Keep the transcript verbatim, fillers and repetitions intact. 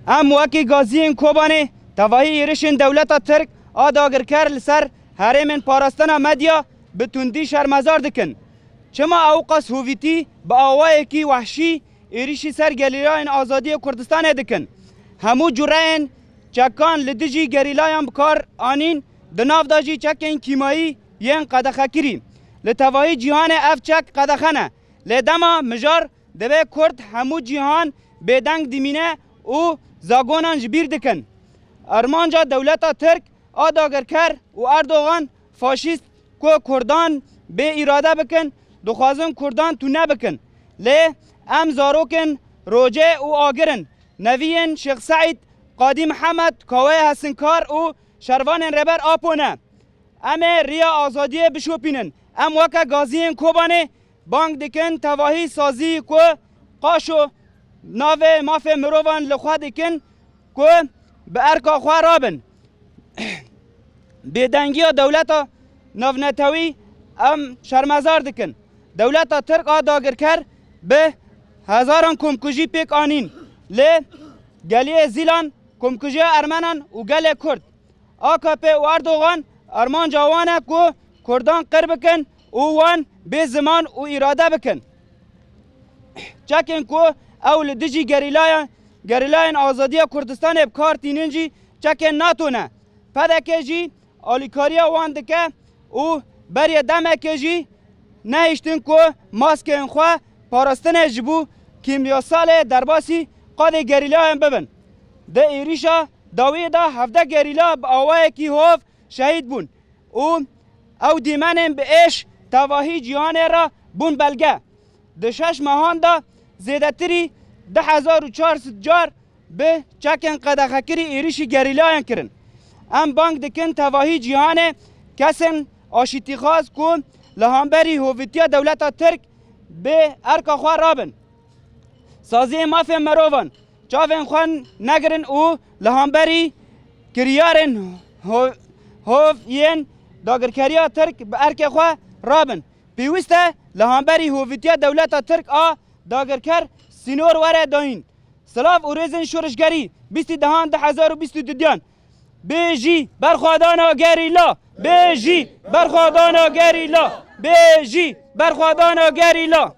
Em wekî gaziyên Kobanê tevahî êrişên dewleta Tirk a dagirker li ser herêmên parastina Medya bi tundî şermezar dikin. Çima ewqas hovîtî bi awayekî wehşî êrişî ser gerîlayên azadiyê Kurdistanê dikin? Hemû cureyên çekan li dijî gerîlayan bi kar anîn, di nav de jî çekên kîmayî yên qedexekirî. Li tevahî cîhanê ev çek qedexe ne. Lê dema mijar divê Kurd hemû cîhan bêdeng dimîne û zagonan ji bîr dikin. Armanca dewleta Tirk a dagirker û Erdogan faşîst ku Kurdan bê îrade bikin, dixwazin Kurdan tune bikin. Lê em zarokên Rocê û Agir in. Neviyên Şêx Seîd, Qadî Mihemed, Kaweyê Hesinkar û şervanên Rêber Apo ne. Em ê riya azadiyê bişopînin. Em weke gaziyên Kobanê bang dikin tevahî sazî ku qaşo navê mafê mirovan li xwe dikin ku bi erka xwe rabin. Bêdengiya dewleta navnetewî em şermezar dikin. Dewleta Tirk a dagirker bi hezaran komkujî pêk anîn. Lê geliyê Zîlan komkujiya Ermenan û gelê Kurd. A K P û Erdogan armanca wan e ku Kurdan qir bikin û wan bê ziman û îrade bikin. Çekên ku ew li dijî gerîlayan, gerîlayên azadiya Kurdistanê bi kar tînin jî çekên nato ne. P D K jî alîkariya wan dike û beriya demekê jî nehiştin ku maskên xwe parastinê ji bo kîmyasalê derbasî qadê gerîlayan bibin. Di êrîşa dawiyê de hevdeh gerîla bi awayekî hov şehîd bûn û ew dîmenên bi êş tevahî cîhanê re bûn belge. Di şeş mehan de zêdetirî du hezar û çar sed car bi çekên qedexekirî êrîşî gerîlayan kirin. Em bang dikin tevahî cîhanê kesên aşîtîxwaz ku li hemberî hovîtiya dewleta Tirk bê erka xwe rabin. Saziyê mafên mirovan çavên xwe negirin û li hemberî kiryarên ho-, hov yên dagirkeriya Tirk bi erkê xwe rabin. Pêwîst e li hemberî hovîtiya dewleta Tirk a dagirker sînor were dayîn. Silav û rêzên şorişgerî bîstî dehan du hezar û bîst û duyan. Bê jî berxwedana gerîla! Bê jî berxwedana gerîla! Bê jî berxwedana gerîla!